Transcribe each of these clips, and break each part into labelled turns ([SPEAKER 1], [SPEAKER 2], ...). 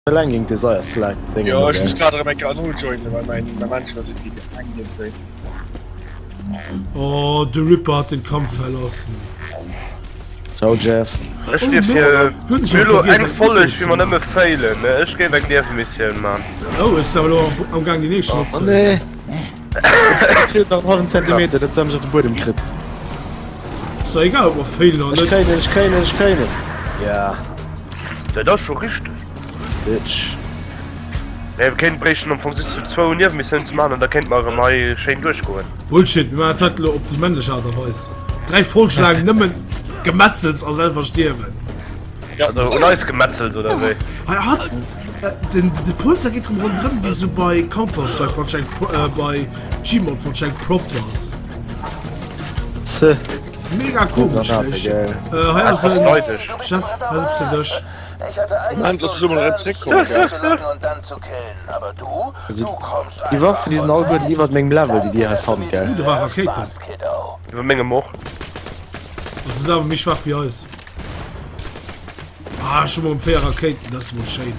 [SPEAKER 1] Eleng géint Desire Slag
[SPEAKER 2] bréngen. Jo, ech muss grad erëm eng Kéier nojoinen, well mäin Mensch ass irgendwie gehangen iergendwéi.
[SPEAKER 3] Oh, de Ripper hat den Kampf verlassen.
[SPEAKER 1] Ciao Jeff.
[SPEAKER 4] Ech dierf hier mir elo eng Folleg wéi mer nëmme failen, ne? Ech géif eng Niewemissioun man.
[SPEAKER 3] Oh, ech sinn awer elo am Gaang déi nächst
[SPEAKER 1] Oh
[SPEAKER 3] opzehuelen.
[SPEAKER 1] nee. Et feelt nach en hallwen Zentimeter, dat se mech op de Buedem kritt.
[SPEAKER 3] Ass doch egal ob mer failen oder
[SPEAKER 1] Ech
[SPEAKER 3] net.
[SPEAKER 1] kréien en, ech kréien en, ech kréien en. Ja.
[SPEAKER 4] Dat ass scho richteg.
[SPEAKER 1] Bitch.
[SPEAKER 4] Nee, wir kéinten bréichten am Fong just sou zwou Niewemissioun ze man an da kéinte mer erëm hei schéin duerchgoen.
[SPEAKER 3] Bullshit, mir maachen dat elo op déi männlech Aart a Weis. 3 Folge laang nëmmen Gemetzels a selwer stierwen.
[SPEAKER 4] Also un eis gemetzelt oder wéi?
[SPEAKER 3] Hei hat den de Polster geet rëm ronderëm wéi sou bei Counter Strike wann ech eng bei Gmod wann ech eng Prop ass. Mega komesch ech. Hei ass en Chef, hei ass eppes fir dech.
[SPEAKER 2] Moment, lass mech emol erëm zréckkommen, gell?
[SPEAKER 1] Déi Waffen déi sinn alleguerten iwwert mengem Level déi dir hei fannt gell?
[SPEAKER 3] Uh, do war Rakéiten.
[SPEAKER 4] Iwwer mengem och.
[SPEAKER 3] Dat sinn awer méi schwaach wéi eis. Ah, ech hu mol 4 Rakéiten, dat ass mol schéin.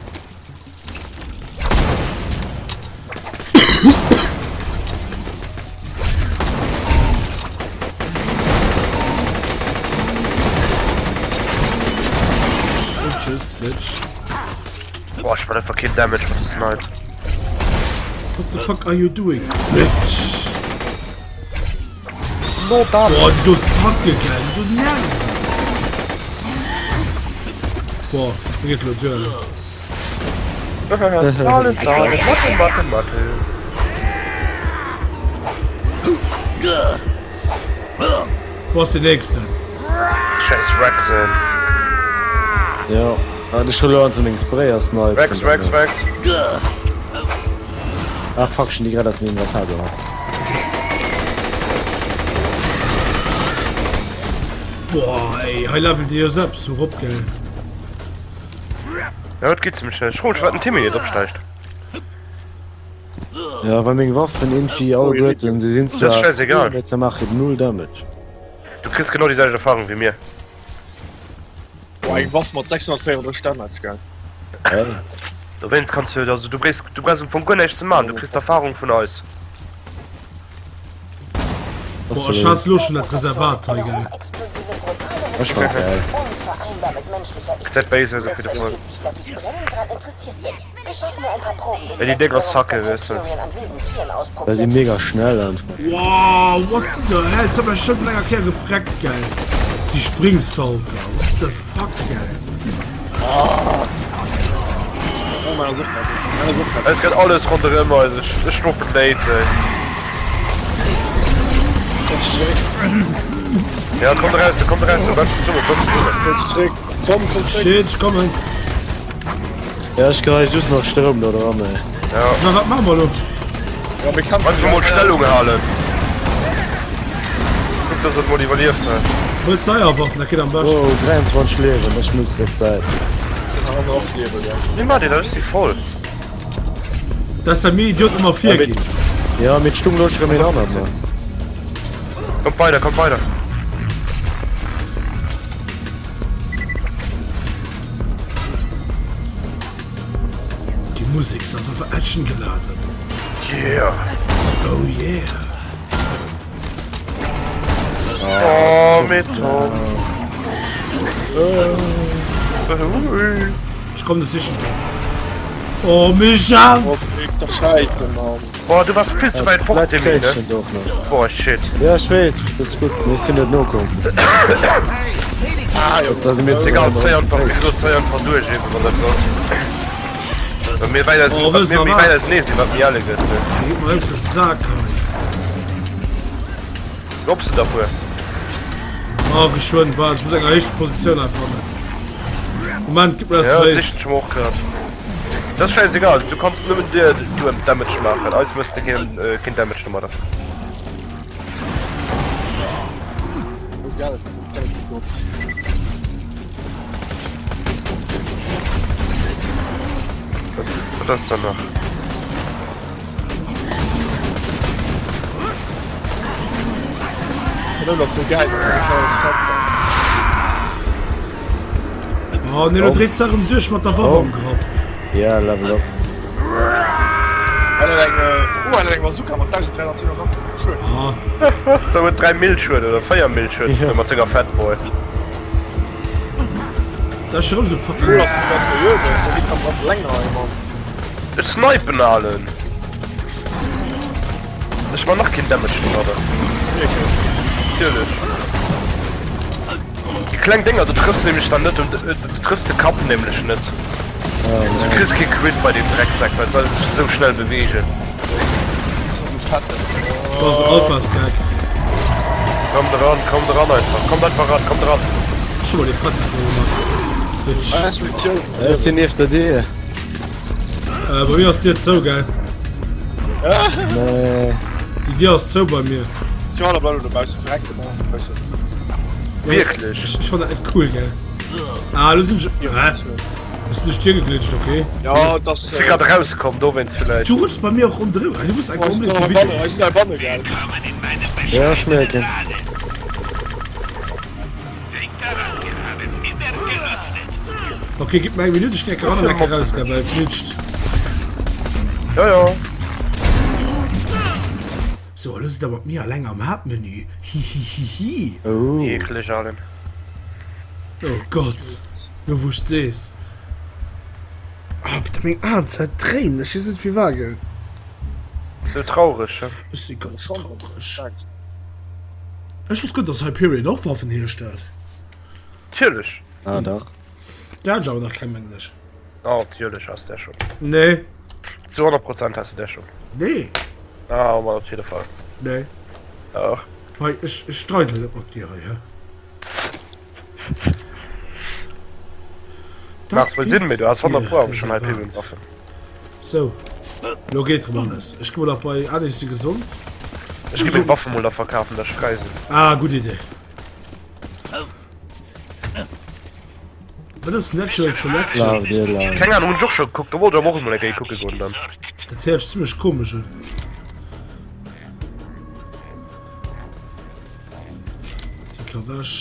[SPEAKER 3] Und tschüss, Bitch.
[SPEAKER 4] Boah, ich mach einfach kein Damage mit der Snipe.
[SPEAKER 3] What the fuck are you doing, Bitch?
[SPEAKER 4] No damage.
[SPEAKER 3] Boah, du Sacke, gell, du Nerven. Boah, mir geht lo duer.
[SPEAKER 4] Zahlen, Zahlen, Mathe, Mathe, Mathe.
[SPEAKER 3] Wo ass den nächsten?
[SPEAKER 4] Scheiß Rexen.
[SPEAKER 1] Ja, ah, ech hu lo an meng Sprayer Snipes.
[SPEAKER 4] Rex, Rex, Rex.
[SPEAKER 1] Ah fuck, ech hun déi grad aus dem Inventar geholl.
[SPEAKER 3] Boah, ey, hei levelt dir jo selbst so rop, gell?
[SPEAKER 4] Ja, dat geet zimmlech schnell. Ech froe mech, wat den Timmy net opsteigt.
[SPEAKER 1] Ja, well meng Waffen irgendwie alleguerten, se sinn
[SPEAKER 4] Das ist
[SPEAKER 1] zwar
[SPEAKER 4] scheißegal.
[SPEAKER 1] cool, mee se maachen null Damage.
[SPEAKER 4] Du kriss genau déi selwecht Erfahrung wéi mir.
[SPEAKER 2] Boah, eng Waff mat 634 Damage, gell?
[SPEAKER 1] Hey.
[SPEAKER 4] Dowéinst kanns du, also du bréichs, du brauchs am Fong guer näischt ze maachen, du kriss d'Erfahrung vun eis.
[SPEAKER 3] Boah, ech hat lo schon dat Reservat hei, gell?
[SPEAKER 1] Ech war geil.
[SPEAKER 4] Gesäit bei eis also fir de Fall. Well déi déck ass Hacke, weess de.
[SPEAKER 1] Well si mega schnell einfach.
[SPEAKER 3] Wow, what the hell, jetzt hab ech schon länger Kéier gefreckt, gell? Die Springstalker, what the fuck, gell?
[SPEAKER 2] Oh, meiner ass och grad. Meiner ass och grad.
[SPEAKER 4] Es gëtt alles ronderëm eis, ech, ech droppen Nades, ey.
[SPEAKER 2] Komm zréck.
[SPEAKER 4] Ja, kommt raus, kommt raus, bleib zesummen, bleib zesummen.
[SPEAKER 2] Komm zréck. Komm, komm zréck.
[SPEAKER 3] Shit, ech kommen.
[SPEAKER 1] Ja, ech geheie just nach Stroum do dran, ey.
[SPEAKER 4] Ja.
[SPEAKER 3] Na, wat maache mer elo?
[SPEAKER 2] Ja, mir kämpfen.
[SPEAKER 4] Einfach mol Stellung halen. Guck, dass et mol iwwerlieft, hä.
[SPEAKER 3] Huelt d'Seierwaffen, dat geet am beschten.
[SPEAKER 1] Oh, 23 Liewen, ech muss op d'Säit.
[SPEAKER 4] Wéi maacht dir dat? Ech si voll.
[SPEAKER 3] Dass der mir Idioten ëmmer virginn.
[SPEAKER 1] Ja, mee et stung lo rëm een anert, ne?
[SPEAKER 4] Kommt weider, kommt weider.
[SPEAKER 3] Déi Musek ass awer actiongeladen.
[SPEAKER 4] Yeah.
[SPEAKER 3] Oh yeah.
[SPEAKER 4] Oh, mit Tom.
[SPEAKER 3] Ech komm net sichen. Oh Micha!
[SPEAKER 2] Oh, fick doch Scheiße, Mann.
[SPEAKER 4] Boah, du warst viel zu weit fort, Timmy, ne? Boah, shit.
[SPEAKER 1] Ja, ech weess, dat ass gutt, mee ech sinn net nokomm.
[SPEAKER 2] Ah, jo.
[SPEAKER 1] Da si mir ze
[SPEAKER 4] Egal, zéi einfach, wéi gesot, zéi einfach duerch, eben, wann dat ass. Wat mir wäit
[SPEAKER 3] Oh,
[SPEAKER 4] wat
[SPEAKER 3] wëss
[SPEAKER 4] mir méi
[SPEAKER 3] awer.
[SPEAKER 4] wäit ausenee sinn, wat méi elle gëtt, ne?
[SPEAKER 3] Geet mer op de Sak hei.
[SPEAKER 4] Drops de der puer?
[SPEAKER 3] Oh, geschwënn, waart, ech muss eng erhéichte Positioun erfannen. Moment, gib mir das
[SPEAKER 4] Ja,
[SPEAKER 3] Face.
[SPEAKER 4] sicht ech mer och grad. Dat ass schäisegal, du kanns nëmmen dir du Damage maachen, eis mëss de keen, äh, keen Damage domadder.
[SPEAKER 2] Ja, das ist relativ gut.
[SPEAKER 4] Wat ass da nach?
[SPEAKER 2] Kanoun ass sou geil, dat ass eng Kanoun.
[SPEAKER 3] Oh nee, lo dréit se erëm duerch mat der Waff am Grapp.
[SPEAKER 1] Ja, level up.
[SPEAKER 2] En huet eng, oh, en huet eng Bazooka mat 1387 Schued.
[SPEAKER 3] Ah.
[SPEAKER 4] Se huet 3 Mil Schued oder 4 Mil Schued ja. mat senger Fatboy.
[SPEAKER 3] Dat ass schon sou fucking.
[SPEAKER 2] Lo ass den ganze Jöwen, se liegt am ganz länger, ey, Mann.
[SPEAKER 4] Ech snipen allen. Ech man nach keen Damage domadder. Natierlech. Déi kleng Dénger, du trëffs nämlech dann net und du trëffs de Kapp nämlech net. Du kriss kee Crit bei deem Drecksack, well se sech esou schnell beweegen.
[SPEAKER 3] Dat ass Alpha-Skag.
[SPEAKER 4] Kommt eran, kommt eran einfach, kommt einfach ran, kommt ran.
[SPEAKER 3] Ech hu mol dee Fettsack elo gemaach. Bitch.
[SPEAKER 1] Ech sinn nieft der Dier.
[SPEAKER 3] Äh, bei mir ass d'Dier zou, gell?
[SPEAKER 1] Nee.
[SPEAKER 3] Déi Dier ass zou bei mir.
[SPEAKER 2] Ja, da bleib dobausse verrecken.
[SPEAKER 4] Wierklech?
[SPEAKER 3] Ech, ech fand dat net cool, gell? Ah, lo sinn ech... Hä? Ech sinn duerch d'Dier geglitscht, okay.
[SPEAKER 2] Ja, das...
[SPEAKER 4] Si grad rauskomm, dowéinst villäicht.
[SPEAKER 3] Du rutschs bei mir och ronderëm. Ah, du bist ein komplett Video.
[SPEAKER 2] Ech sinn heibanne, gell?
[SPEAKER 1] Ja, ech mierken.
[SPEAKER 3] Okay, gib mir eng Minute, ich geh ran und ecke raus, gell, weil glitscht.
[SPEAKER 4] Ja, ja.
[SPEAKER 3] So, lo sidd der mat mir alleng am Haaptmenü. Hihihihi.
[SPEAKER 1] Oh.
[SPEAKER 4] Eekleg, Allen.
[SPEAKER 3] Oh Gott, lo wou ech sees. Ah, bitte meng Aen zerdréinen, ech weess net firwat, gell.
[SPEAKER 4] Sou traureg, he?
[SPEAKER 3] Ech si ganz traureg. Ech wosst guer dass Hyperion och Waffen hierstellt.
[SPEAKER 4] Natierlech.
[SPEAKER 1] Ah dach.
[SPEAKER 3] Der hat ech awer nach keng mengen ech.
[SPEAKER 4] Oh natierlech has der schon.
[SPEAKER 3] Nee.
[SPEAKER 4] Zu 100 Prozent has de der schon.
[SPEAKER 3] Nee.
[SPEAKER 4] Ah ma op jidde Fall.
[SPEAKER 3] Nee.
[SPEAKER 4] Dach.
[SPEAKER 3] Hei ech ech streiden net mat dir hei he.
[SPEAKER 4] Maach wuel Sinn, mee du has 100 Pro awer schon Hyperion Waffen.
[SPEAKER 3] Sou, lo geet rem alles. Ech gi mol nach bei ah nee, ech si gesond.
[SPEAKER 4] Ech gi meng Waffe mol da verkafen, dass ech fräi sinn.
[SPEAKER 3] Ah, gutt Idee. Wat ass Natural Selection?
[SPEAKER 4] Keng Ahnung, hunn ech och scho gekuckt. Do wollt ech awer och emol eng Kéier kucke goen dann.
[SPEAKER 3] Dat héiert sech zimmlech komesch un. Déi ka wech.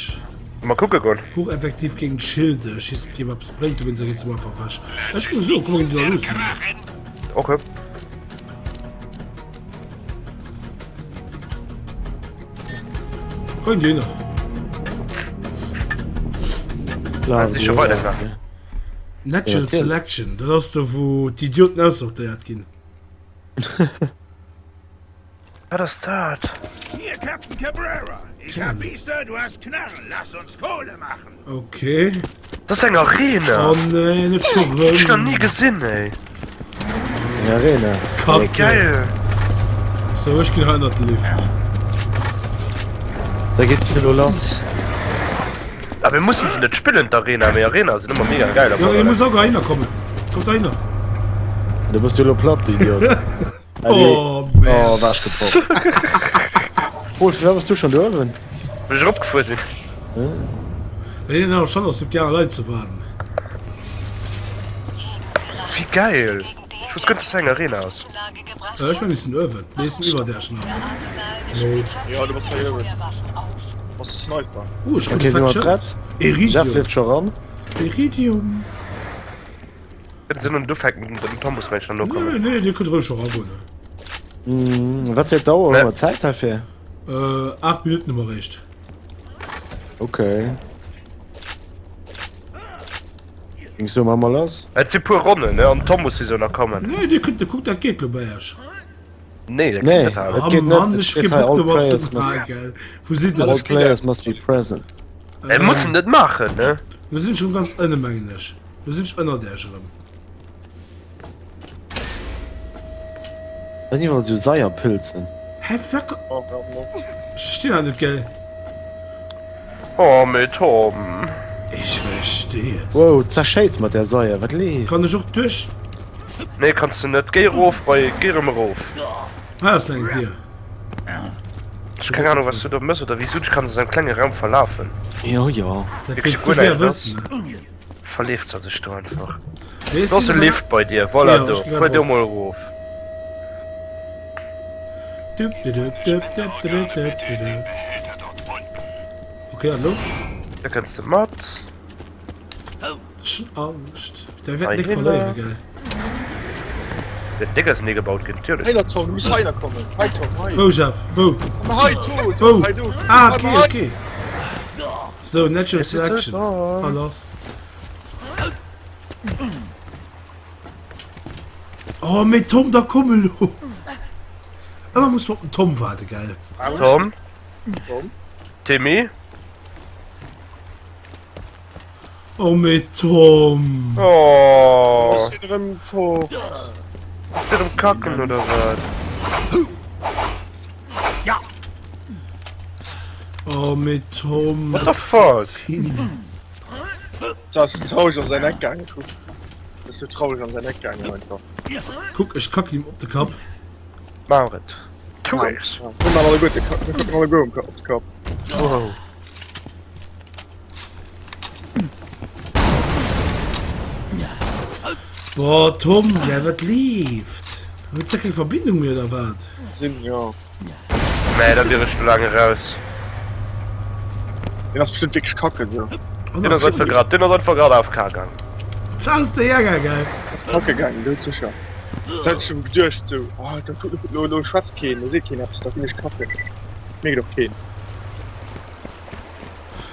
[SPEAKER 4] Mal kucke goen.
[SPEAKER 3] Huch effektiv géint d'Schilde. Ech weess net, ob déi eppes bréngt, dowéinst geet se mol einfach wech. Ech géing soen, komm mer ginn déi da luussen.
[SPEAKER 4] Okay.
[SPEAKER 3] Komm déi nach.
[SPEAKER 4] Ass si scho weidergaangen?
[SPEAKER 3] Natural Selection, dat ass do wou d'Idioten aussortéiert ginn.
[SPEAKER 4] Wat ass dat?
[SPEAKER 5] Hier, Captain Cabrera! Ich hab Biester, du hast Knarren. Lass uns Kohle machen!
[SPEAKER 3] Okay.
[SPEAKER 4] Dat ass eng Arena!
[SPEAKER 3] Oh nee, net scho rëm.
[SPEAKER 4] Ech nach ni gesinn, ey.
[SPEAKER 1] Eng Arena.
[SPEAKER 3] Kacke.
[SPEAKER 4] Geil!
[SPEAKER 3] So, ech ginn hei ënnert de Lift.
[SPEAKER 1] Da geet et elo lass.
[SPEAKER 4] Ah, mir mussen se net spillen, d'Arena, mee Arena sinn ëmmer mega geil.
[SPEAKER 3] Jo, dir musst och heihinner kommen. Kommt heihinner.
[SPEAKER 1] Du bass jo elo platt, du Idiot.
[SPEAKER 3] Oh,
[SPEAKER 1] oh war ich getroffen. Paul, firwat bass du schon do uewen?
[SPEAKER 4] Well ech eropgefuer sinn.
[SPEAKER 3] Well een awer schon ass op déi aner Leit ze waarden.
[SPEAKER 4] Wéi geil! Ech wosst guer net dass hei eng Arena ass.
[SPEAKER 3] Äh, ech mengen ech sinn uewen. Nee, ech sinn iwwer där nach. Nee.
[SPEAKER 2] Ja, du bass hei uewen. Bass de Sniper?
[SPEAKER 3] Uh, ech krut
[SPEAKER 1] Okay,
[SPEAKER 3] e
[SPEAKER 1] si mer
[SPEAKER 3] fett Schëld.
[SPEAKER 1] prett? Jeff
[SPEAKER 3] Eridium.
[SPEAKER 1] leeft scho ran.
[SPEAKER 3] Eridium.
[SPEAKER 4] Kënnen se nun ufänken den Tom muss mengen nokommen.
[SPEAKER 3] Nee, nee, dir kënnt roueg scho ragoen.
[SPEAKER 1] Mm, wat fir Dauer hu mer Zäit heifir?
[SPEAKER 3] Äh, 8 Minutten hu mer eréischt.
[SPEAKER 1] Okay. Géings du mar mol lass?
[SPEAKER 4] Et si puer Ronnen, ne? An Tom muss souwisou nach kommen.
[SPEAKER 3] Nee, dir kënnt, kuckt, dat geet lo bei iech.
[SPEAKER 4] Nee, dat
[SPEAKER 1] Nee,
[SPEAKER 4] geet net halen.
[SPEAKER 1] dat
[SPEAKER 3] Oh
[SPEAKER 1] geet net.
[SPEAKER 3] Mann,
[SPEAKER 1] Et
[SPEAKER 3] ech
[SPEAKER 1] steet
[SPEAKER 3] kee
[SPEAKER 1] hei
[SPEAKER 3] Bock
[SPEAKER 1] all
[SPEAKER 3] domat ze
[SPEAKER 1] players must,
[SPEAKER 3] maachen. Wou sidd der?
[SPEAKER 1] all players must be present.
[SPEAKER 4] Et muss en net maachen, ne?
[SPEAKER 3] Lo sinn ech rëm ganz ënne, mengen ech. Lo sinn ech ënnert iech erëm.
[SPEAKER 1] Wat sinn iwwerall sou Seierpilzen?
[SPEAKER 3] Hä, wat? Ech verstinn dat net, gell?
[SPEAKER 4] Oh, mee Tom.
[SPEAKER 3] Ich verstehe es.
[SPEAKER 1] Wow, zerschéiss mat där Seier, wat leeft?
[SPEAKER 3] Kann ech och duerch?
[SPEAKER 4] Nee, kanns du net. Géi erof bei, géi erëm erof.
[SPEAKER 3] Hei ass eng Dier.
[SPEAKER 4] Ech keng Ahnung was du do mëss oder wieso du kanns an engem klenge Raum verlafen.
[SPEAKER 1] Jo jo.
[SPEAKER 3] Dat wéilst du gär wëssen.
[SPEAKER 4] Verleeft se sech do einfach.
[SPEAKER 3] Nee,
[SPEAKER 4] Do ass e Lift bei dir, voilà do. Fuer do mol erof.
[SPEAKER 3] Okay, an lo?
[SPEAKER 4] Da kënns de mat.
[SPEAKER 3] Ech hunn Angscht. Der wäert nik verléieren, gell?
[SPEAKER 4] Den Déck ass nee gebaut ginn, natierlech.
[SPEAKER 2] Heiler Tom, du muss heiler kommen. Hei Tom, hei.
[SPEAKER 3] Wou, Jeff? Wou?
[SPEAKER 2] Komm hei, du,
[SPEAKER 3] Wou?
[SPEAKER 2] hei du.
[SPEAKER 3] Ah, okay, okay. So, Natural Selection. Ah, lass. Oh, mee Tom, da komm elo. Ëmmer muss man op den Tom waarden, gell?
[SPEAKER 4] Tom?
[SPEAKER 2] Tom?
[SPEAKER 4] Timmy?
[SPEAKER 3] Oh mee Tom.
[SPEAKER 4] Oh.
[SPEAKER 2] Ass deen erëm fort?
[SPEAKER 4] Ass deen erëm kacken oder wat?
[SPEAKER 3] Oh mee Tom.
[SPEAKER 4] What the fuck?
[SPEAKER 2] Dat ass traureg an säin Eck gaangen, kuck. Dat ass sou traureg an säin Eck gaangen einfach.
[SPEAKER 3] Kuck, ech kacken him op de Kapp.
[SPEAKER 4] Maach et. Tu es.
[SPEAKER 2] Komm dann alleguer, mir kacken alleguer op de Kapp.
[SPEAKER 4] Wow.
[SPEAKER 3] Boah, Tom, ja, wat leeft? Huet se keng Verbindung méi oder wat?
[SPEAKER 2] Sinn, jo.
[SPEAKER 4] Nee, da wier ech scho laang eraus.
[SPEAKER 2] Deen ass bestimmt wierklech kacke sou.
[SPEAKER 4] Deen ass einfach grad, deen ass einfach grad AFK gaang.
[SPEAKER 3] Zahlst de Jäger, gell?
[SPEAKER 2] Ass kacke gaangen, dout sécher. Dat hat ech scho geduecht sou, ah, da kuck, lo, lo schwätzt keen, lo seet keen eppes, da ginn ech kacken. Mierkt och keen.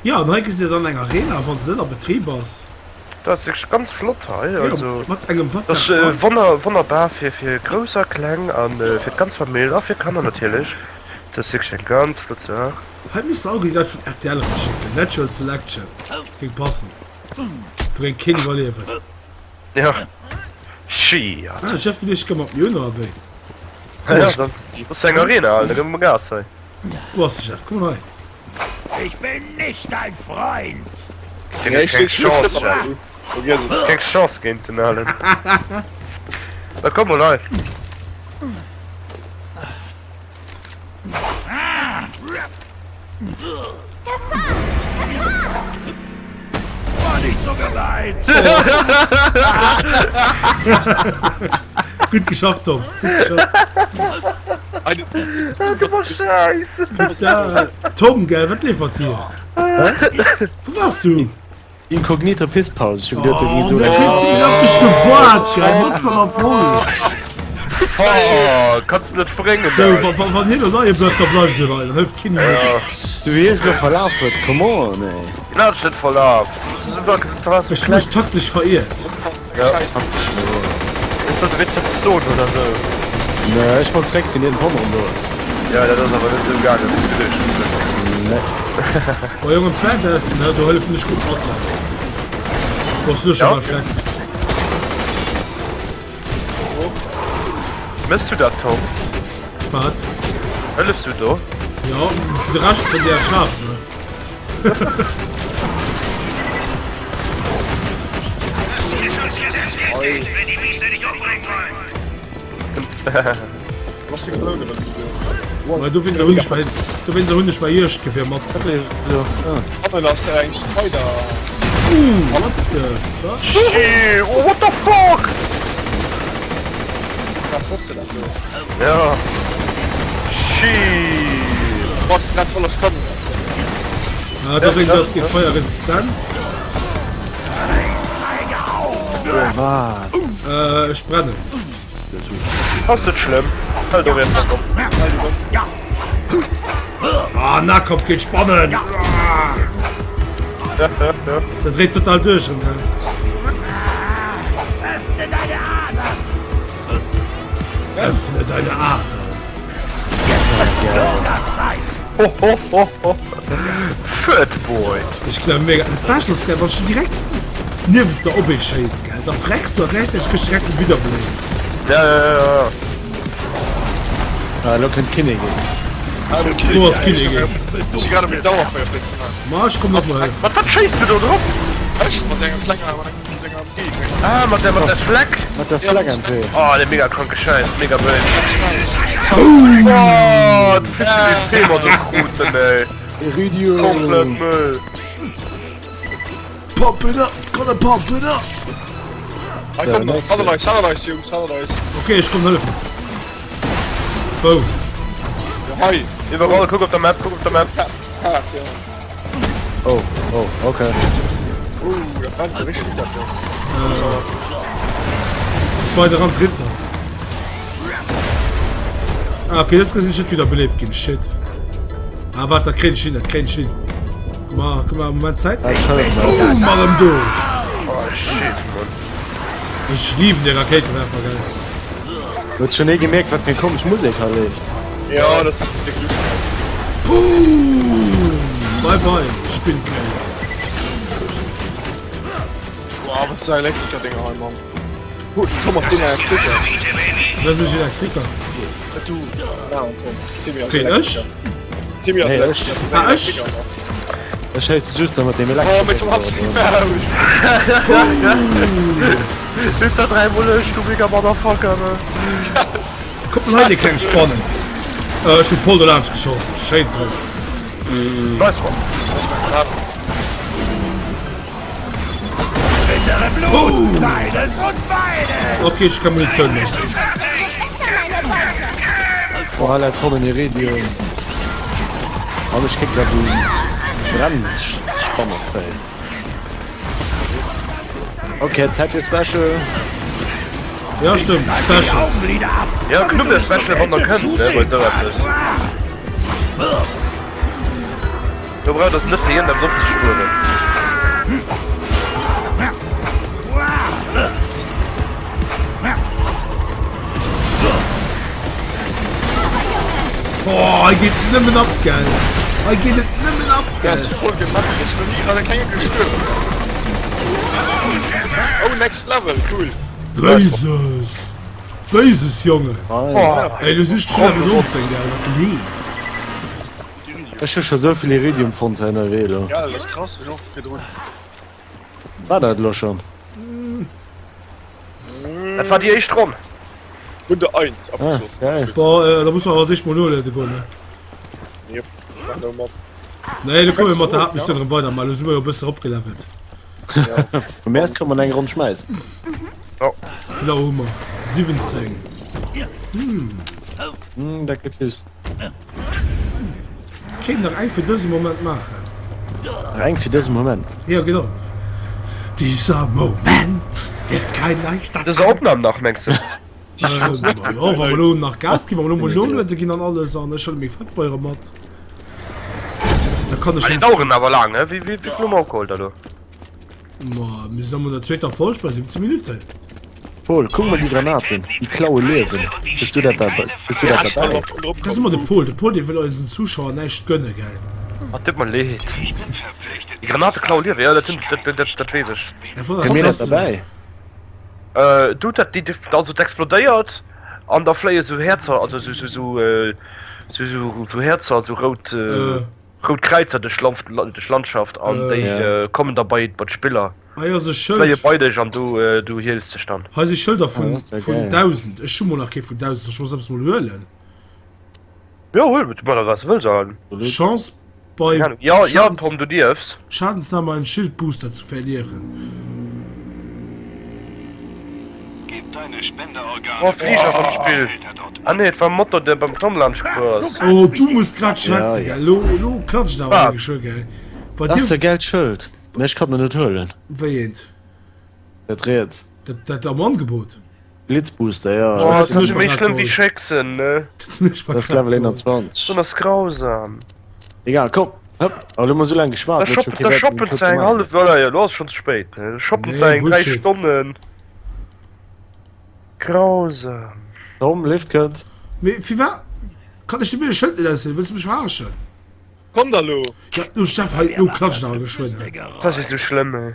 [SPEAKER 3] Jo, an hei gesitt dir dann eng Arena, wann se net a Betrib ass.
[SPEAKER 4] Dat ass wierklech ganz flott hei, also
[SPEAKER 3] mat engem what
[SPEAKER 4] dat ass wonner wonnerbar fir fir grouss a kleng an fir d'ganz Famill a fir Kanner natierlech. Dat ass wierklech eng ganz flott Saach.
[SPEAKER 3] Hei misst se allgemeng Leit vun rtl eraschécken, Natural Selection géing passen, do géing keen iwwerliewen.
[SPEAKER 4] Jo, schiat.
[SPEAKER 3] Ah Jeff, du lies gär mat mir un oder wéi?
[SPEAKER 4] Ja, dat ass eng Arena, Alter, gëff mol Gas hei.
[SPEAKER 3] Wou ass de Jeff? Komm mol hei.
[SPEAKER 5] Ich bin nicht dein Freund!
[SPEAKER 4] Nee, ech keng Chance, Jeff. Keng Chance géint den Alen. Da komm mol hei.
[SPEAKER 5] War nicht so gemeint!
[SPEAKER 3] Gutt geschafft, Tom. Gutt geschafft. Tom, gell, wat leeft mat dir? Wou wars du?
[SPEAKER 1] Inkognito Pisspaus, ech hu geduet, do
[SPEAKER 3] Oh, mir huet si op dech gewaart, gell, mat senger Voll.
[SPEAKER 4] Oh, kanns du net bréngen,
[SPEAKER 3] Sou, wa, wa, wann hien elo leie bleift, da bleift e leien, dann hëlft keen him méi.
[SPEAKER 1] Du wéi hie sech elo verlaf huet, come on, ey.
[SPEAKER 4] Hien hat sech net verlaf.
[SPEAKER 3] Ech hu mech taktesch veriert.
[SPEAKER 4] Ja. Ech sollte wéinst eppes soen oder sou.
[SPEAKER 1] Nee, ech wollt zréck sinn, ier den Tom erëm do ass.
[SPEAKER 4] Ja, dat ass awer net sou gaangen, wéi s geduecht hues.
[SPEAKER 1] Nee.
[SPEAKER 3] Boah, Jongen, Badass, ne? Do hëllefen ech gutt mat. Boah, du schon
[SPEAKER 4] Ja.
[SPEAKER 3] perfekt.
[SPEAKER 4] Mëss du dat, Tom?
[SPEAKER 3] Wat?
[SPEAKER 4] Hëllefs du do?
[SPEAKER 3] Ja, fir de Rescht kënnt Dir ja schafen, ne? Well dowéinster hunn ech mäi, dowéinster hunn ech mäi Juegdgewier mat. Ooh, what the fuck?
[SPEAKER 4] Oh, what the fuck? Ja.
[SPEAKER 3] Ah, das eng, das geht feierresistent. Äh, ech brennen.
[SPEAKER 4] Ass net schlëmm. Halt och einfach op.
[SPEAKER 3] Ah, Nahkampf geht spannen. Ah. Se dreht total duerch.
[SPEAKER 5] Öffne deine Adern!
[SPEAKER 3] Öffne deine Adern.
[SPEAKER 4] Ho, ho, ho, ho. Fat Boy.
[SPEAKER 3] Ech klar mega. Dat Bescht ass, gell, wann du direkt niewent der op ee schéiss, gell, da frecks du a gläichzäiteg kriss du direkt en wiederbelebt.
[SPEAKER 4] Ja, ja, ja, ja.
[SPEAKER 1] Ah, elo kënnt d'Kinnigin.
[SPEAKER 3] Do ass d'Kinnigin. Ma ech komm nach mal helfen.
[SPEAKER 4] Mat wat schéiss du do drop?
[SPEAKER 2] Ech? Mat enger klenger, mat enger MG.
[SPEAKER 4] Ah, mat der, mat der Flak?
[SPEAKER 1] Mat der Flak MG.
[SPEAKER 4] Oh, de mega kranke Schäiss, mega Bëllen. Oh, de Film mer do kruten, ey.
[SPEAKER 1] Iridium.
[SPEAKER 4] Komplett Müll.
[SPEAKER 3] Pump it up, gonna pump it up.
[SPEAKER 2] Hei, komm, hannert eis, hannert eis, Jungs, hannert eis.
[SPEAKER 3] Okay, ech komm hëllefen. Wou?
[SPEAKER 2] Ja, hei.
[SPEAKER 4] Iwwerall, kuck op der Map, kuck op der Map.
[SPEAKER 2] Ha, ja.
[SPEAKER 1] Oh, oh, okay.
[SPEAKER 2] Oh, dat war richtig gut dafür.
[SPEAKER 3] Spider an Ritter. Ah, okay, jetzt sinn ech wieder belebt ginn. Shit. Ah, warte, dat kréien ech hin, dat kréien ech hin. Guck mal, guck mal, Moment Zeit.
[SPEAKER 1] Dat schëllt,
[SPEAKER 3] Oh, Madame do.
[SPEAKER 4] Oh shit, Mann.
[SPEAKER 3] Ich liebe den Raketenwerfer, gell.
[SPEAKER 1] Huet schon ee gemierkt, wat fir eng komesch Musek hei leeft?
[SPEAKER 2] Ja, das ist der Glück.
[SPEAKER 3] Boom! Bye bye, Spinnkrähe.
[SPEAKER 2] Boah, was ist der Elektriker-Dinger hei, Mann. Gut, Thomas, den Elektriker.
[SPEAKER 3] Wer ist Elektriker?
[SPEAKER 2] Du, na, komm. Timmy ass
[SPEAKER 3] Wen, ech?
[SPEAKER 2] Elektriker. Timmy ass
[SPEAKER 1] Nee,
[SPEAKER 2] Elektriker.
[SPEAKER 1] ech.
[SPEAKER 3] Ah, ech?
[SPEAKER 1] Ech schéisse just mat deem
[SPEAKER 2] Oh,
[SPEAKER 1] Elektriker.
[SPEAKER 2] mit dem Hals.
[SPEAKER 4] Hinter drei Mol ech, du mega Motherfucker, ne?
[SPEAKER 3] Kommt mal hei, déi kleng Spannen. Äh, ech hu voll dolaanscht geschoss. Schéin drop.
[SPEAKER 4] Nice one.
[SPEAKER 5] Bittere Blut, deines und meines!
[SPEAKER 3] Okay, ech ka Munitioun méi.
[SPEAKER 1] Oh, hei läit voll den Iridium. An ech krieg grad en Brennspannefeld. Okay, Zeit fir Special.
[SPEAKER 3] Ja, stimmt. Special.
[SPEAKER 5] Augenlider ab!
[SPEAKER 4] Ja, Knubbel Special, wann der kënnt, ne, bei sou eppes. Do braucht das net fir iergendeppes opzespueren.
[SPEAKER 3] Oh, hei geet et nëmmen ab, gell. Hei geet et nëmmen ab,
[SPEAKER 2] Ja,
[SPEAKER 3] gell.
[SPEAKER 2] ist voll gemetzelt. Ich bin nie gerade keine gestorben. Oh, next level, cool.
[SPEAKER 3] Béises. Béises, Jonge.
[SPEAKER 1] Oh.
[SPEAKER 3] Ey, du sinn schon Level 19, gell. Dat leeft.
[SPEAKER 1] Ech hu scho sou vill Iridium fonnt hei ënnerwee elo.
[SPEAKER 2] Ja, das ist krass, ich auch virdrun.
[SPEAKER 1] War dat elo schonn?
[SPEAKER 4] Dat war déi éischt Ronn.
[SPEAKER 2] Runde 1
[SPEAKER 1] Ah,
[SPEAKER 2] abgeschlossen.
[SPEAKER 1] geil.
[SPEAKER 3] Boah, äh, da muss man awer sich mol noluede goen, ne?
[SPEAKER 2] Yep, ich mach noch mal.
[SPEAKER 3] Nee, da komme mir mat der Hauptmission erëm weider, mal lo si mer jo e bësse eropgelevelt.
[SPEAKER 1] Vu mir aus kann man eng Ronn schmeissen.
[SPEAKER 3] Wéi hu mer? 17.
[SPEAKER 1] Hm, dat gëtt just.
[SPEAKER 3] Kéint nach eng fir dëse Moment maachen.
[SPEAKER 1] Nach eng fir dëse Moment.
[SPEAKER 3] Ja, genau. Dieser Moment wird kein leichter
[SPEAKER 4] Dës Opnahm nach, mengs de?
[SPEAKER 3] Ähm, jo, wa mer elo nach Gas ginn, wa mer elo mol noluede ginn an alles an ech huele meng Fettbeiere mat. Da kann ech
[SPEAKER 4] Ah, déi daueren awer laang, ne? Wéi, wéi, wéi vill hu mer opgeholl da lo?
[SPEAKER 3] Ma mir sinn am an der zweeter Folg bei 17 Minutten.
[SPEAKER 1] Pol, kuck mol déi Granaten, déi klaue Liewen. Bist du dat dabei? Bist du dat dabei?
[SPEAKER 3] Dat ass ëmmer de Pol. De Pol dee wëll eisen Zuschauer näischt gënne, gell?
[SPEAKER 4] Ah, tut mer leed. Déi Granate klaue Liewen, ja, dat, dat, dat, dat weess ech.
[SPEAKER 1] Kënne mir dat derbäi?
[SPEAKER 4] Äh, du, dat, déi, déi, also d'explodéiert an da fléie sou Häerzer, also sou, sou, sou, sou, sou, sou Häerzer, sou rout, rout Kräizer duerch duerch Landschaft an déi kommen da bei bei d'Spiller.
[SPEAKER 3] Hei ass e
[SPEAKER 4] Fléie
[SPEAKER 3] Schëld.
[SPEAKER 4] bei dech an du du heals dech dann.
[SPEAKER 3] Hei si Schëlder vun
[SPEAKER 1] Ah, dat ass ja
[SPEAKER 3] vun
[SPEAKER 1] geil.
[SPEAKER 3] 1000. Ech hu mol nach kee vun 1000. Soll ech mol eppes mol huelen?
[SPEAKER 4] Jo, huel, du mach wat s de wëlls an.
[SPEAKER 3] Chance bei
[SPEAKER 4] Keng Ahnung. Jo, jo,
[SPEAKER 3] Schadens
[SPEAKER 4] Tom, du dierfs.
[SPEAKER 3] Schadensnahme einen Schildbooster zu verlieren.
[SPEAKER 4] Oh, Fliger am Spill. Ah nee, et war Motor, dee beim Tom laanscht gefuer ass.
[SPEAKER 3] Oh, du muss grad schwätzen,
[SPEAKER 1] Ja, ja.
[SPEAKER 3] gell? Lo, lo klatscht awer
[SPEAKER 4] Wat?
[SPEAKER 3] geschwë, gell? Bei
[SPEAKER 1] Dat ass
[SPEAKER 3] dir,
[SPEAKER 1] e gäilt Schëld, mee ech kann en net huelen.
[SPEAKER 3] wéi eent?
[SPEAKER 1] Dat riets.
[SPEAKER 3] Dat, dat am Angebot?
[SPEAKER 1] Blitzbooster, ja.
[SPEAKER 4] Oh,
[SPEAKER 1] Dat
[SPEAKER 4] dat ass
[SPEAKER 3] ech
[SPEAKER 4] méi
[SPEAKER 3] mer grad
[SPEAKER 4] schlëmm wéi
[SPEAKER 3] geholl.
[SPEAKER 4] Schécksen, ne?
[SPEAKER 3] Dat hunn ech mer
[SPEAKER 1] ass
[SPEAKER 3] grad
[SPEAKER 1] Level
[SPEAKER 3] geholl.
[SPEAKER 1] 21.
[SPEAKER 4] Dat ass grausam.
[SPEAKER 1] Egal, komm, hëpp. Oh, lo hu mer sou laang geschwat,
[SPEAKER 4] Da
[SPEAKER 1] lo huet scho
[SPEAKER 4] shoppen,
[SPEAKER 1] kee
[SPEAKER 4] da
[SPEAKER 1] Wäert méi,
[SPEAKER 4] shoppen
[SPEAKER 1] en
[SPEAKER 4] ze eng
[SPEAKER 1] Tour ze
[SPEAKER 4] hallef, voilà, jo, lo ass schonn ze spéit, ne? Da shoppen
[SPEAKER 3] Nee,
[SPEAKER 4] ze eng 3
[SPEAKER 3] Bullshit.
[SPEAKER 4] Stonnen. Grausam.
[SPEAKER 1] Tom, Lift kënnt.
[SPEAKER 3] Mee firwat kann ech de mir de Schëld net aushuelen? Wëlls du mech verarschen?
[SPEAKER 2] Komm da lo!
[SPEAKER 3] Ja, lo Steff, hei, lo klatscht awer geschwënn.
[SPEAKER 4] Dat ass esou schlëmm, ey.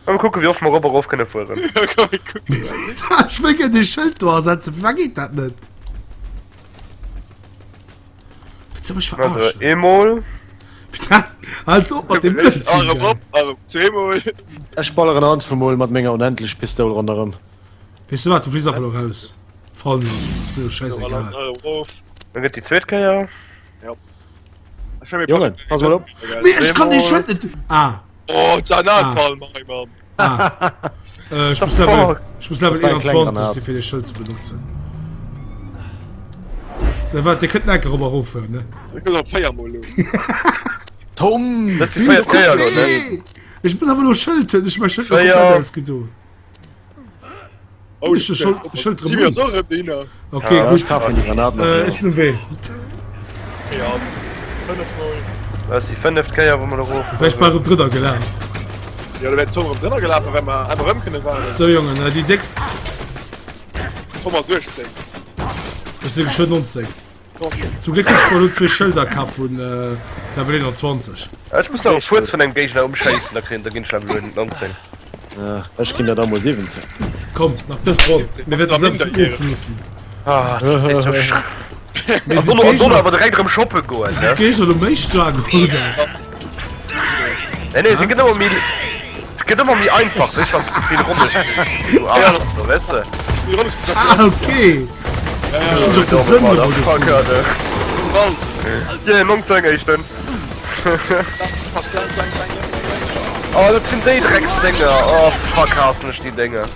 [SPEAKER 4] Mal kucken, wéi oft mer op a rof kënne fueren.
[SPEAKER 2] Komm, mir kucken.
[SPEAKER 3] Ech wëll gär dee Schëld do ersetzen, firwat geet dat net? Wëlls du mech
[SPEAKER 4] Also,
[SPEAKER 3] verarschen?
[SPEAKER 4] eemol.
[SPEAKER 3] Halt op mat dem Blödsinn,
[SPEAKER 2] Arem
[SPEAKER 3] gell.
[SPEAKER 2] op, arem zweemol.
[SPEAKER 1] Ech balleren einfach mol mat menger onendlech Pistoul ronderëm.
[SPEAKER 3] Weess du wat, du fliss einfach lo raus. Fallen loossen, ass mir jo schäisegal.
[SPEAKER 2] Arem rof.
[SPEAKER 4] Dann gëtt déi zweet Kéier.
[SPEAKER 2] Ech will mir
[SPEAKER 1] Jongen, pass mal op.
[SPEAKER 3] Mee ech kann dee Schëld net. Ah,
[SPEAKER 2] Oh, d'Sanatpalm, hei, Mann.
[SPEAKER 3] ah. Äh, ech muss
[SPEAKER 4] The
[SPEAKER 3] Level,
[SPEAKER 4] fuck?
[SPEAKER 3] ech muss Level
[SPEAKER 1] Dat war eng kleng
[SPEAKER 3] 21
[SPEAKER 1] Granat.
[SPEAKER 3] si fir dee Schëld ze benotzen. So, wat, dir kënnt enke rop eroffueren, ne?
[SPEAKER 2] Mir kënnen op 4 mol lo.
[SPEAKER 1] Tom!
[SPEAKER 4] Dat ass déi véiert Kéier elo, ne?
[SPEAKER 3] Ech muss awer elo Schëld hunn, ech hu mäi Schëld elo komplett ausgedo.
[SPEAKER 2] Oh,
[SPEAKER 3] Ech hu Schëld, Schëld
[SPEAKER 2] Timmy ass och erëm dohinner.
[SPEAKER 3] Okay,
[SPEAKER 1] Ja,
[SPEAKER 3] gutt.
[SPEAKER 1] ech kafen déi Granaten
[SPEAKER 3] Äh, ech sinn um Wee.
[SPEAKER 2] Okay, an 5 mol.
[SPEAKER 4] Dat ass déi fënneft Kéier, wou mer erof.
[SPEAKER 3] Wär ech bal erëm drënner gelaf.
[SPEAKER 2] Ja, da wär d'Tom erëm drënner gelaf, wa mer einfach erëm kënne waarden.
[SPEAKER 3] Sou Jongen, déi déckst.
[SPEAKER 2] Tom ass 18.
[SPEAKER 3] Ech si geschwënn 19. Zum Gléck hunn ech mer elo zwee Schëlder kaf vun Level 21.
[SPEAKER 4] Ech muss nach e Fuerz vun engem Géigner ëmschéissen, da kréien da ginn ech Level 19.
[SPEAKER 1] Ech ginn der da mol 17.
[SPEAKER 3] Komm, nach dës Ronn, mir wäerte se e bëssen ofloossen.
[SPEAKER 4] Ah, dat ass sou sch.
[SPEAKER 3] Mee
[SPEAKER 4] An
[SPEAKER 3] sinn
[SPEAKER 4] dono, an dono
[SPEAKER 3] d'Géigner,
[SPEAKER 4] awer direkt erëm shoppe goen,
[SPEAKER 3] sinn
[SPEAKER 4] ne?
[SPEAKER 3] d'Géigner elo méi staark, oder?
[SPEAKER 4] Nee, nee, se gëtt ëmmer méi, se gëtt ëmmer méi einfach, weess wann s de vill Ronne spills, du Aarsch, so, weess de?
[SPEAKER 3] Ah, okay.
[SPEAKER 4] Oh dat sinn déi Drecksdénger! Oh fuck haassen ech déi Dénger!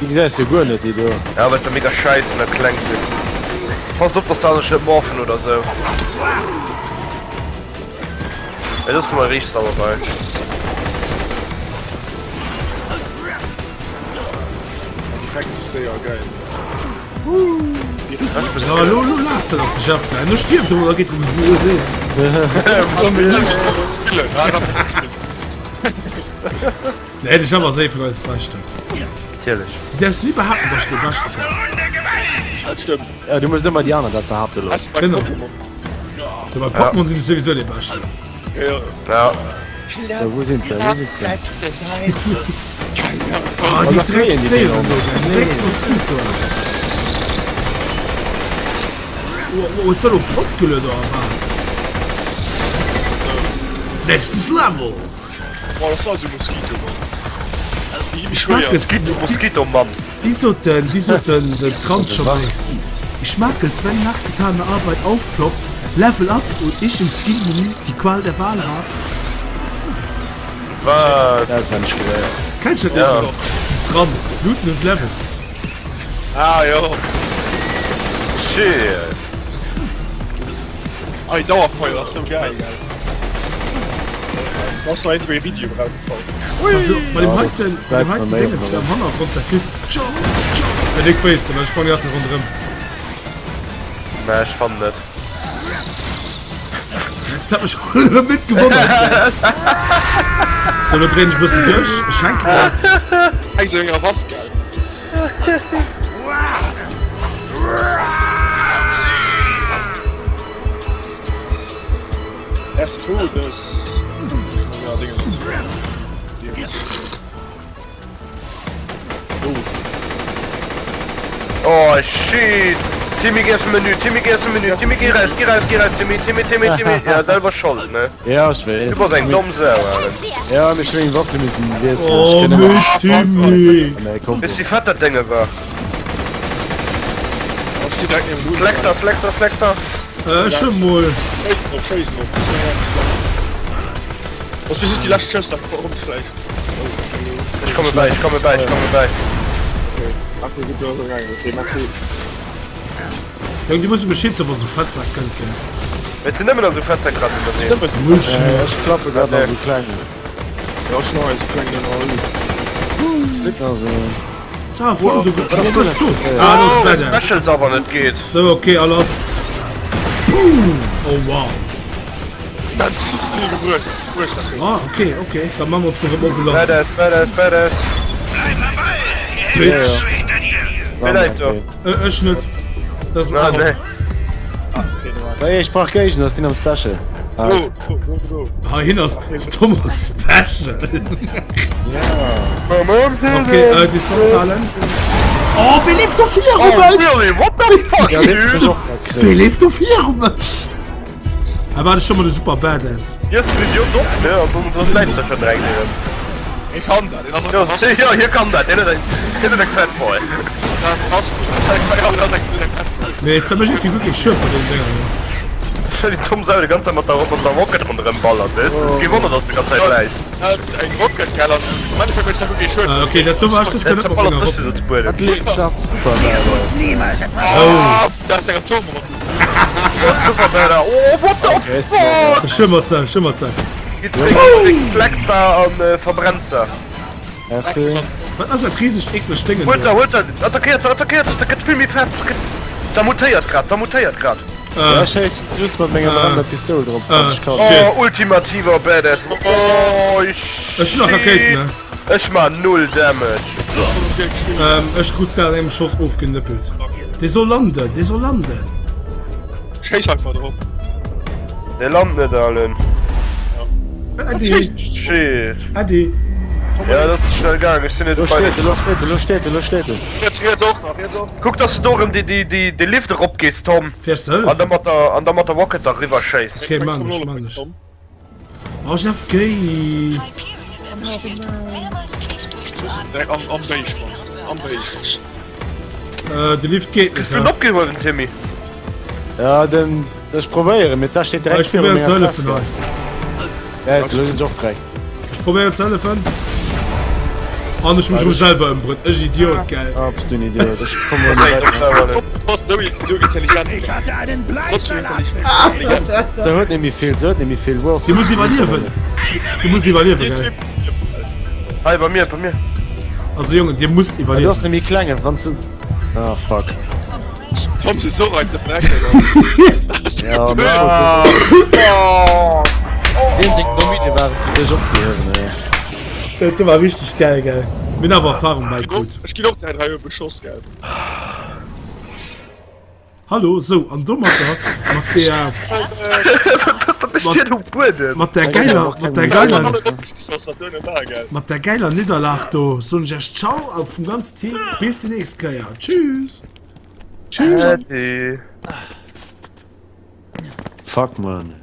[SPEAKER 1] Déi gesäis jo guer net déi do.
[SPEAKER 4] Ja well se mega scheissen a kleng sinn. Passt op dass se sech net morphen oder sou. Et ass mol riicht Sauerei.
[SPEAKER 3] Ja, lo, lo laacht se nach de Jeff da. No stierft er, da geet erëm Nee, de Jeff ass ee vun eise Beschten.
[SPEAKER 4] Natierlech.
[SPEAKER 3] Du däerfs ni behaapten, dass du de Beschte bass.
[SPEAKER 2] Dat stëmmt.
[SPEAKER 1] Ja, du muss ëmmer déi aner dat behaapte loossen.
[SPEAKER 3] Genau. Ja, bei Pokémon sinn ech souwisou dee Beschten.
[SPEAKER 2] Ja.
[SPEAKER 4] Ja.
[SPEAKER 1] So, wou sinn se? Wou sinn se?
[SPEAKER 3] Ah, déi Drecksdéieren do, déi Drecksmoskitoen. Oh, oh, huet se elo Pott gelueden oder wat? Nächstes Level!
[SPEAKER 2] Boah, das war so Moskito, Mann. Die
[SPEAKER 3] Ich mag es.
[SPEAKER 4] Moskito, Mann.
[SPEAKER 3] Wéi sot den, wéi sot den, den Trant scho méi? Ich mag es, wenn nach getaner Arbeit aufploppt, Level up und ich im Skill-Menü die Qual der Wahl hab.
[SPEAKER 4] Wat?
[SPEAKER 1] Auswenneg geléiert.
[SPEAKER 3] Kennst du dat
[SPEAKER 4] Ja.
[SPEAKER 3] net? Trant, Looten und Leveln.
[SPEAKER 2] Ah, jo.
[SPEAKER 4] Shit.
[SPEAKER 2] Ei, Dauerfeuer, das ist so geil, gell. Da ass leider e Video rausgefall.
[SPEAKER 3] Also, bei dem
[SPEAKER 1] Ja, das
[SPEAKER 3] heiten, bei dem
[SPEAKER 1] bleibt noch
[SPEAKER 3] heiten
[SPEAKER 1] méi
[SPEAKER 3] Dingens
[SPEAKER 1] op
[SPEAKER 3] am Hannergrond, dat geet tschau, tschau. Ja, déck Béis, dann ech sprange jetzt ronderëm.
[SPEAKER 4] Na, ech fannen net.
[SPEAKER 3] Dat hat mech erëm net gewonnert. So, lo dréin ech e bëssen duerch. Ech hänke grad.
[SPEAKER 2] Eng sou enger Waff, gell. Des Todes. Ja, Dinge.
[SPEAKER 4] Oh shit! Timmy geh aus dem Menü, Timmy geh aus dem Menü, Timmy geh raus, geh raus, geh raus, Timmy, Timmy, Timmy, Timmy. Ja, selwer schold, ne?
[SPEAKER 1] Ja, ech weess.
[SPEAKER 4] Du bass eng domm Sau, Alan.
[SPEAKER 1] Ja, mir schwéngen Waffe müssen wiesselen.
[SPEAKER 3] Oh, nee, Timmy!
[SPEAKER 1] Nee, komm.
[SPEAKER 4] Bis die fett dat Dénge war.
[SPEAKER 2] Oh, steht direkt neben Loot.
[SPEAKER 4] Flex da, Flex da, Flex da.
[SPEAKER 3] Äh, ech hu mol.
[SPEAKER 2] Schéissen op, schéissen op. Das ist ganz lang. Was bis ist die letzte Chest, dann rumschleicht. Oh, das ist schon
[SPEAKER 4] Ich komme bei, ich komme bei, ich komme bei.
[SPEAKER 2] Okay. Ach, du gibst auch rein. Okay, Maxi.
[SPEAKER 3] Jong, dir musst Bescheed soen, wa sou Fettsäck kënnt, gell?
[SPEAKER 4] Et sinn nëmmen an sou Fettsäck grad ënnerwee.
[SPEAKER 3] Mulchen.
[SPEAKER 1] Äh, ech klappe grad nach sou kleng.
[SPEAKER 2] Ja, ech nach eis kleng den all.
[SPEAKER 1] Also.
[SPEAKER 3] Za, voll, du, du bist du. Ah, das ist badass.
[SPEAKER 4] Specials awer net geet.
[SPEAKER 3] So, okay, alles. Boom! Oh, wow.
[SPEAKER 2] Dat ass zu vill gebruecht. Bruecht dat Ding.
[SPEAKER 3] Ah, okay, okay. Dann machen wir uns noch im Lass.
[SPEAKER 4] Badass, badass, badass.
[SPEAKER 3] Bitch.
[SPEAKER 4] Wéi läit do?
[SPEAKER 3] Äh, ech net. Dat ass
[SPEAKER 4] Ah, nee.
[SPEAKER 1] Hey, ech brauch Géigner, ech sinn am Special. Ah.
[SPEAKER 2] Go, go, go, go.
[SPEAKER 3] Ah, hin ass Thomas Special.
[SPEAKER 1] Ja.
[SPEAKER 3] Okay, äh, Distanzzahlen. Oh, wie leeft do viru
[SPEAKER 4] Oh,
[SPEAKER 3] mech?
[SPEAKER 4] really? What the fuck,
[SPEAKER 1] Ja, den
[SPEAKER 4] dude?
[SPEAKER 1] hab ich och grad
[SPEAKER 3] Wie
[SPEAKER 1] gekriegt.
[SPEAKER 3] leeft do viru mech? Ah, war das schon mal de super Badass.
[SPEAKER 4] Hier ass den Idiot op, ne? An dann, dann läit der schon direkt neben.
[SPEAKER 2] Hie kann dat, hien ass
[SPEAKER 4] Ja,
[SPEAKER 2] einfach
[SPEAKER 4] ja, hie kann dat, hien huet eng, hien huet eng fett Voll.
[SPEAKER 2] Dat passt, dat ass eng, ja, dat ass eng, eng fett Voll.
[SPEAKER 3] Nee, jetzt hab ich irgendwie wirklich Schild bei den Dingern.
[SPEAKER 4] Déi domm Sau, déi ganz Zäit mat der, mat der Rocket ronderëm ballert, weess de? Kee Wonner, dass de ganz Zäit läit.
[SPEAKER 2] Eng Rocket, gell, an am Endeffekt huet se wirklich Schild.
[SPEAKER 3] Äh, okay, dat do war ich, das kann net mat menger Rocket.
[SPEAKER 1] Dat leeft, dat ass super badass.
[SPEAKER 3] Oh.
[SPEAKER 2] Dat ass eng Atomrocket.
[SPEAKER 4] Oh, what the fuck?
[SPEAKER 3] Schëmmert se, schëmmert se.
[SPEAKER 4] Kleckt se an verbrennt se.
[SPEAKER 1] Merci.
[SPEAKER 3] Wat ass dat risegt eklegt Déngen
[SPEAKER 4] Huelt se,
[SPEAKER 3] do?
[SPEAKER 4] huelt se! Attackéiert se, attackéiert se! Dat gëtt vill méi fett! Se mutéiert grad, se mutéiert grad!
[SPEAKER 1] Ja, ech schéiss just mat menger brennender Pistoul drop, wat ech kann.
[SPEAKER 3] Shit.
[SPEAKER 4] Oh, ultimativer Badass! Oh,
[SPEAKER 3] Ech hunn nach Rakéiten, ne?
[SPEAKER 4] Ech man null Damage.
[SPEAKER 3] Ech krut grad an engem Schoss ofgenëppelt. Dee soll landen, dee soll landen!
[SPEAKER 2] Schéiss einfach drop.
[SPEAKER 4] Dee lant net, Alen.
[SPEAKER 3] Äddi!
[SPEAKER 4] Shit.
[SPEAKER 3] Äddi!
[SPEAKER 4] Ja, dat ass schnell gaang. Ech sinn net
[SPEAKER 1] Lo
[SPEAKER 4] bei.
[SPEAKER 1] steet e, lo steet e, lo steet e, lo steet e.
[SPEAKER 2] Riets, riets och nach, riets och.
[SPEAKER 4] Kuck, dass de do erëm déi, déi, déi, de Lift erop gees, Tom.
[SPEAKER 3] Fir ze
[SPEAKER 4] An da
[SPEAKER 3] hëllefen.
[SPEAKER 4] mat der, an da mat der Rocket da riwwer schéiss.
[SPEAKER 3] Okay, man ech, man ech. Oh, Jeff Gay!
[SPEAKER 2] Am, am Béisch, Mann. Am Béisch.
[SPEAKER 3] Äh, de Lift geet net.
[SPEAKER 4] Kriss du en opgehuewen, Timmy?
[SPEAKER 1] Ja, den, ech probéieren, mee d'Saach steet direkt
[SPEAKER 3] Ech probéieren ze hëllefen hei.
[SPEAKER 1] Ja, elo sinn ech och dräck.
[SPEAKER 3] Ech probéieren ze hëllefen. An ech mech erëm selwer ëmbruet. Ech Idiot, gell.
[SPEAKER 1] Ah, bist du en Idiot. Ech komm mol net weider.
[SPEAKER 2] Bass sou sou intelligent.
[SPEAKER 5] Ich hatte einen
[SPEAKER 2] Trotzdem
[SPEAKER 5] Bleisalat.
[SPEAKER 2] intelligent.
[SPEAKER 1] Se huet net méi vill, se huet net méi vill. Wou ass
[SPEAKER 3] Dir musst iwwerliewen. Dir musst iwwerliewen, gell.
[SPEAKER 4] Hei, bei mir, bei mir.
[SPEAKER 3] Also Jongen, dir musst
[SPEAKER 1] Du
[SPEAKER 3] iwwerliewen.
[SPEAKER 1] ass net méi kleng, wann se. Ah, fuck.
[SPEAKER 2] Tom se so rein ze frecken.
[SPEAKER 1] Ja,
[SPEAKER 4] Ah, oh.
[SPEAKER 1] Deen seng domm Idee war et fir dech opzehiewen, ey.
[SPEAKER 3] Dat war richteg geil, gell. Mir hunn awer Erfahrung bei krut.
[SPEAKER 2] Ech ginn och dräi 3 beschoss, gell.
[SPEAKER 3] Hallo, sou an domatter mat der
[SPEAKER 4] Wat mécht hien um Buedem?
[SPEAKER 3] mat der geiler mat der geiler
[SPEAKER 2] Beschoss, wat duerno war, gell.
[SPEAKER 3] mat der geiler Nidderlag do soen ech iech Ciao a vum ganzen Team bis déi nächst Kéier. Tschüss.
[SPEAKER 4] Tschüss.
[SPEAKER 1] Fuck, man.